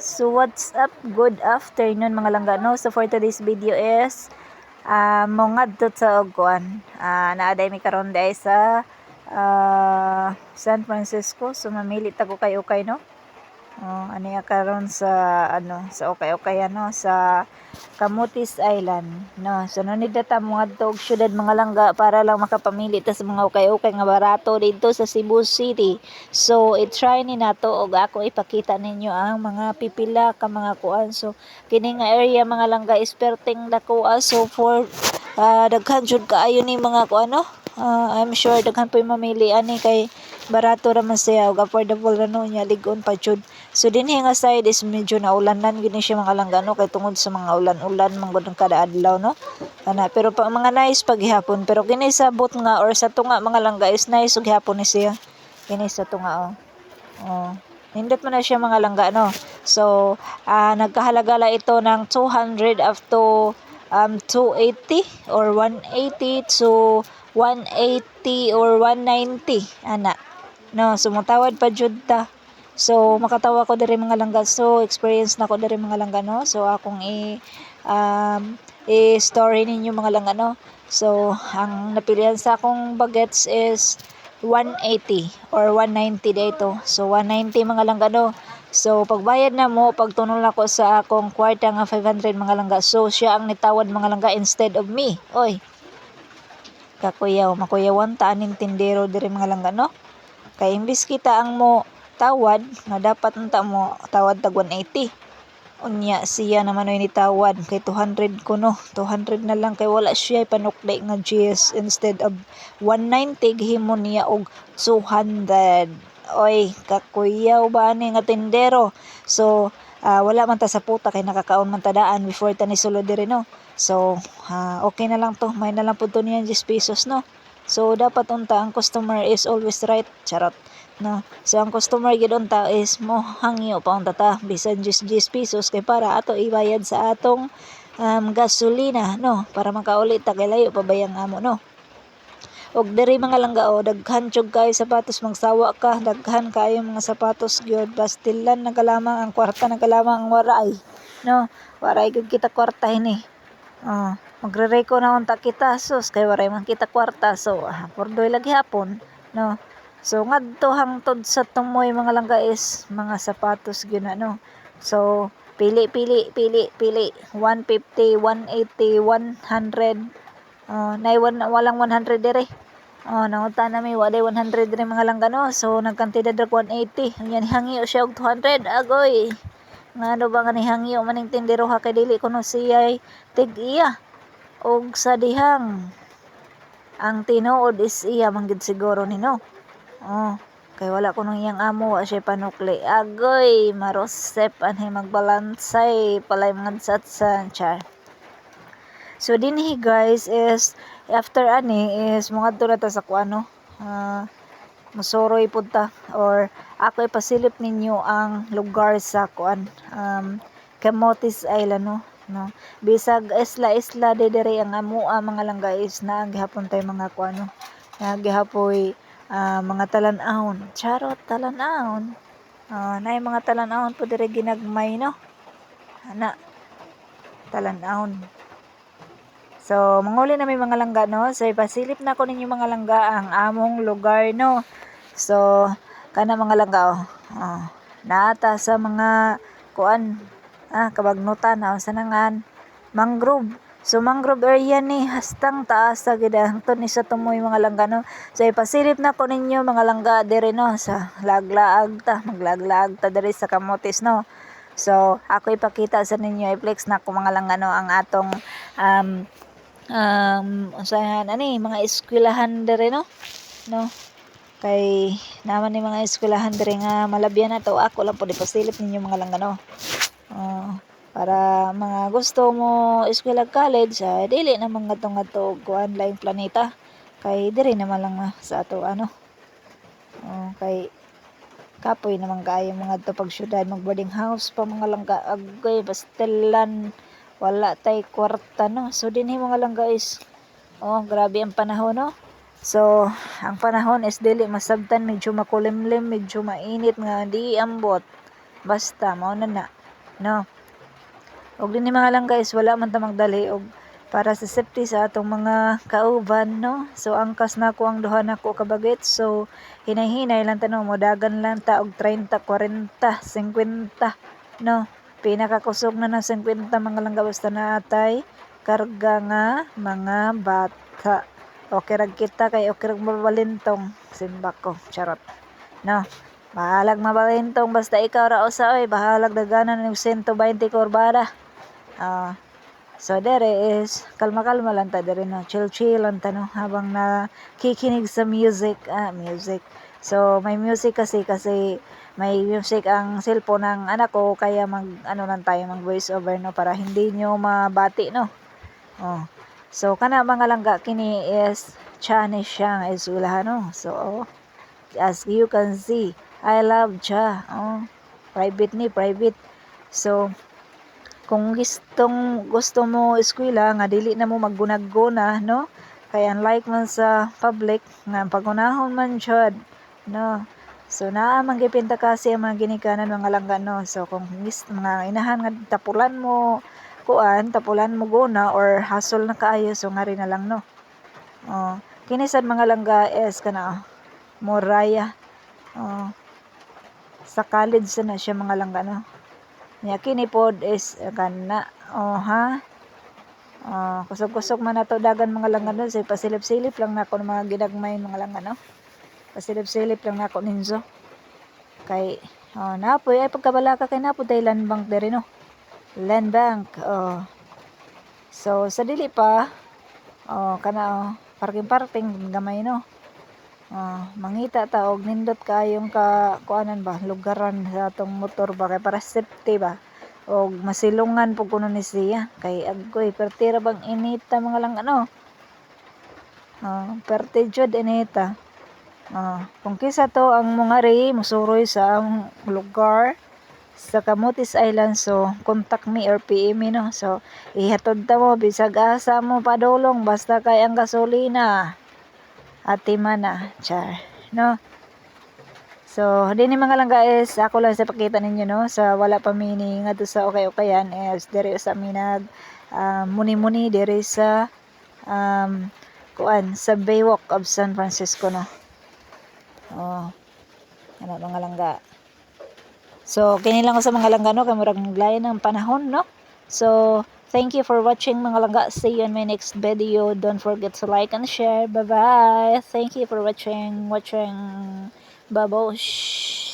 So what's up? Good afternoon, mga langga, no. So for today's video is mongadto sa og kuan. Naa day mi karon day sa San Francisco. So mamili ta og ukay-ukay, no. Oh, ani karon sa ano, sa ukay-ukay, ano, sa Camotes Island, no. So no need na ta moadto og syudad, mga langga, para lang makapamili ta sa mga ukay-ukay nga barato didto sa Cebu City. So i-try ni nato og ako ipakita ninyo ang mga pipila ka mga kuan. So kini nga area, mga langga, is perting dako. So for daghan jud kaayo ni mga kuan, no. I'm sure daghan po'y mamili ani kay barato ra man siya ug affordable ra, no, nya lig-on pa jud. So dinhi nga side is medyo naulanan gyud ni siya, mga langga, no, kay tungod sa mga ulan-ulan man gud ang kada adlaw, no. Kana pero pa mga nice paghihapon, pero kini sa boat nga or sa tunga, mga langga, is nice ug gihapon ni siya. Kini sa tunga, oh. Oh. Nindot man na siya, mga langga, no. So nagkahalaga la ito ng 200 up to 280 or 180 to 180 or 190 ana, no. So motawad pa jud ta. So makatawa ko diri, mga langga. So experience na ko diri, mga langga, no. So akong i i-story ninyo, mga langga, no. So ang napilian sa akong bagets is 180 or 190 dito. So 190, mga langga, no. So pagbayad na mo, pagtunol nako sa akong kwarta nga 500, mga langga, so siya ang nitawad, mga langga, instead of me. Oy, kakuyaw, makuyawan ta aning tindero diri, mga langga, no, kay imbis kita ang mo tawad nga dapat unta mo tawad tag 180, unya siya naman oy nitawad kay 200 kuno, 200 na lang, kay wala siya panukli nga GS. Instead of 190, gihimo niya og 200. Oy, kakuyaw ba ani nga tindero? So wala man ta sa puta kay nakakaon man ta daan before ta nisulod diri, no. So okay na lang to, may na lang pud to niya 10 pesos, no. So dapat unta ang customer is always right, charot, no. So ang customer gid unta is mo hangyo pa unta ta bisan 10 10 pesos kay para ato ibayad sa atong gasolina, no, para makauli ta kay layo pa bayang amo, no. Og diri, mga langga, oh, daghan jud kaayo sapatos, magsawa ka, daghan kaayo mga sapatos gyud, bastilan nagalamang ang kwarta, nagalamang ang waray, no. Waray gyud kita kwarta hini. Oh, magre-reko na unta kita, sus, kay waray man kita kwarta. So pordoy lagi hapon, no. So ngadto hangtod sa tumoy, mga langga, is mga sapatos gyud na, no. So pili, pili, pili, pili, 150, 180, 100. Oh, nay one, walang 100 dire. Oh, nangutan na mi, walay 100 dire, mga langga, no. So nagkantidad ra 180. Unya nihangyo siya og 200. Agoy. Ngano ba nga nihangyo maning tindero ha, kay dili kuno siya tig-iya. Og sa dihang ang tinuod is iya man gid siguro ni, no. Oh, kay wala kuno iyang amo, wa siya panukli. Agoy, marosep anhi magbalansay palay mga satsan, char. So dinhi, guys, is after ani is moadto na ta sa kuan, no. Mosoroy pud ta or ako ipasilip ninyo ang lugar sa kuan, Camotes Island, no. Bisag isla-isla di diri ang amoa, mga langga, is naa gihapon tay mga kuan, no. Naa gihapoy mga talan-awon. Charot, talan-awon. Naay mga talan-awon po diri ginagmay, no. Ana talan-awon. So, manguli na mi, mga langga, no. So, ipasilip na ko ninyo, mga langga, ang among lugar, no. So, kana, mga langga, oh. Oh, naata sa mga kuan, kabagnutan, sa nangan mangrove. So mangrove area ni hastang taas sa gid hangtod ni sa tumoy, mga langga, no. So ipasilip na ko ninyo, mga langga, diri, no, sa laglaag ta, maglaglaag ta diri sa Camotes, no. So ako ipakita sa ninyo, i-flex na ko, mga langga, no, ang atong unsahan ani mga eskwelahan diri, no, kay naman ni mga eskwelahan diri nga malabyan na to. Ako lang pud ipasilip ninyo, mga langga, no, oh, para mga gusto mo eskwela, college, dili na mga ngadto kuan, laing planeta, kay diri naman lang na sa ato ano. Oh, kay kapoy naman kaayo mga to pag syudad, mag boarding house pa, mga langga. Agoy, pastilan wala tay kwarta, no. So dinhi, mga langga, is oh, grabe ang panahon, no. So ang panahon is dili masabtan, medyo makulimlim, medyo mainit nga di ambot, basta mao na na. no? Og dinhi, mga langga, is wala man ta magdali og para sa safety sa atong mga kauban, no? So angkas nako ang duha nako ka bagets. So hinay-hinay lang ta, no? Modagan lang ta og 30, 40, 50, no? Pinakakusog na ng 50, mga langga, basta naa tay karga nga mga bata. Okay ra kita kay okay ra mabalintong simba ko, charot, no? Bahalag mabalintong, basta ikaw ra usa oy, bahalag daganan ning 120 kurbada. Ah, so dere is kalma-kalma lang ta dere, no? Chill-chill lang ta, no, habang nakikinig sa music, ah, music. So may music kasi may music ang cellphone ng anak ko, kaya mag ano lang tayo, mag voice over, no, para hindi nyo mabati, no? Oh. So kana, mga langga, kini is cha ni siya nga eskwelahan, no? So oh, as you can see, I love cha. Oh, private ni, private. So kung gustong gusto mo eskwela nga dili na mo maggunag-guna, no, kay unlike man sa public nga pagunahon man jud, no? So naa man gipinta kasi ang mga ginikanan, mga langga, no? So kung mga inahan nga tapulan mo kuan, tapulan mo guna or hasol na kaayo, so ngari na lang, no? Oh, kini sad, mga langga, is kana, oh, Moriah. Oh, sa college na siya, mga langga, no? Nya kini pod is kana, oh ha. Oh, kusog-kusog man nato dagan, mga langga, no? So pasilip-silip lang nako ng mga ginagmay, mga langga, no? Pasilip-silip lang nako ninyo. Kay oh, napoy ay pagkabalaka kay napoy tay land bank diri, no? Land bank. Oh. So sa dili pa, oh, kana, oh, parking-parking gamay, no? Oh, mangita ta og nindot kaayong ka kuanan ba, lugaran sa atong motor ba, kay para safety ba og masilungan pud kuno ni siya, kay agoy, perti ra bang inita, mga lang ano. Oh, perti jud inita. Oh, kung kinsa to ang mongari mosuroy sa among lugar sa Camotes Island, so contact me or PM me, no? So ihatod ta mo bisag asa mo padulong, basta kay ang gasolina atiman na, char, no? So dinhi, mga langga, is ako lang sa pakita ninyo, no, sa wala pa mi ni ngadto sa okay-okayan is diri sa mi nag muni-muni diri sa kuan, sa Baywalk of San Francisco, no? Oh, ana, mga langga. So kini lang ko sa mga langga, no, kay murag naglain ang panahon, no? So thank you for watching, mga langga. See you in my next video. Don't forget to like and share. Bye bye. Thank you for watching. Babosh.